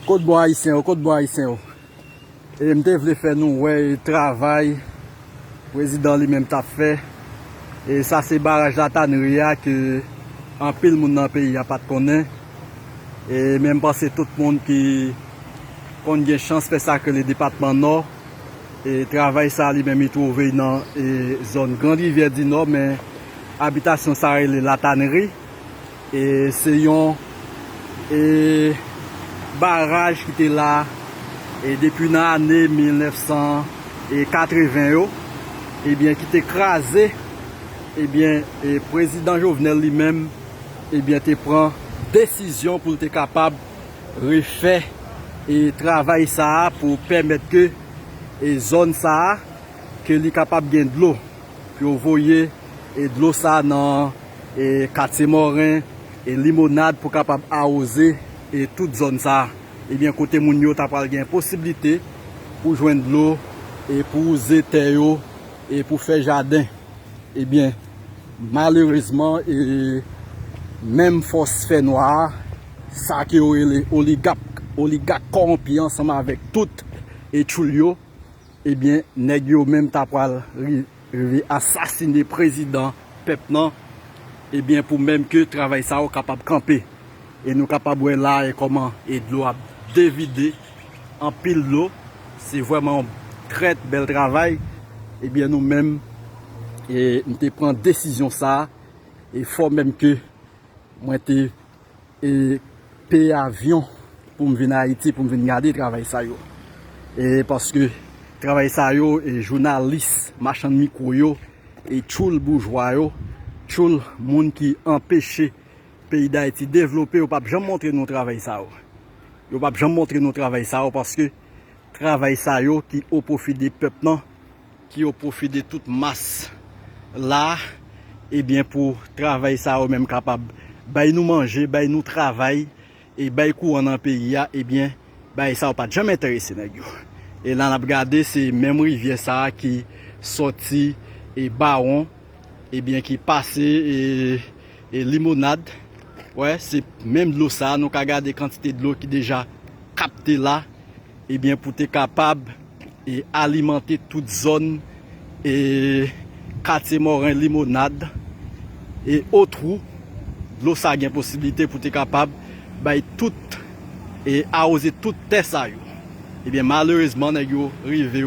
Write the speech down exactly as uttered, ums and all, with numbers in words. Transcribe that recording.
Kot bon ayisyen yo, kot bon ayisyen yo? E m te vle fè nou wè travay prezidan li menm t ap fè. E sa se baraj Latanri a ke anpil moun nan peyi a pa t konnen. E men m panse tout moun ki konn gen chans fè sa k rele depatman Nò, e travay sa li menm li twouve nan e zòn Grand Rivière du Nord, men abitasyon sa rele Latanri. E se yon e baraj ki te la e depi nan ane mil nèf san katreven yo, ebyen ki te kraze. Ebyen e prezidan Jovenel li menm ebyen te pran desizyon pou l te kapab refè e travay sa a pou pèmèt ke e zòn sa a ke li kapab gen dlo, pou yo voye e dlo sa a nan e katye Mòren e Limonad pou kapab awoze e tout zòn sa a. Ebyen kote moun yo ta pral gen posiblite pou jwenn dlo e pou wouze tè yo e pou fè jaden. Ebyen malerezman e menm fòs fènwa a, sa ke yo rele oligak, oligak kòwonpi ansanm avèk tout e tchoul yo, ebyen nèg yo menm ta pral ri- rive asasine prezidan pèp nan, ebyen pou menm ke travay sa yo kapab kanpe. E nou kapab wè la e kòman e dlo ap devide, anpil dlo. Se vrèman yon trè bèl travay. Ebyen nou menm e m te pran desizyon sa a e fò menm ke mwen te e peye avyon pou m vin Ayiti, pou m vin gade travay sa yo. E paske travay sa yo e jounalis, machann mikwo yo e tchoul boujwa yo, tchoul moun ki anpeche peyi Dayiti devlope, yo p ap janm montre nou travay sa yo. Yo p ap janm montre nou travay sa yo paske travay sa yo ki o pwofi de pèp nan, ki o pwofi de tout mas la, ebyen pou travay sa yo menm kapab bay nou manje, bay nou travay e bay kouran nan peyi a, ebyen bagay sa yo pa t janm enterese nèg yo. E la n ap gade se menm rivyè sa a ki sòti e Bawon, ebyen ki pase e, e Limonad. Wè, se menm dlo sa a, nou ka gade kantite dlo ki deja kapte la, ebyen pou te kapab e alimante tout zòn e katye Mòren, Limonad e Otwou. Dlo sa gen posiblite pou te kapab bay tout e awoze tout tè sa yo. Ebyen malerezman nèg yo rive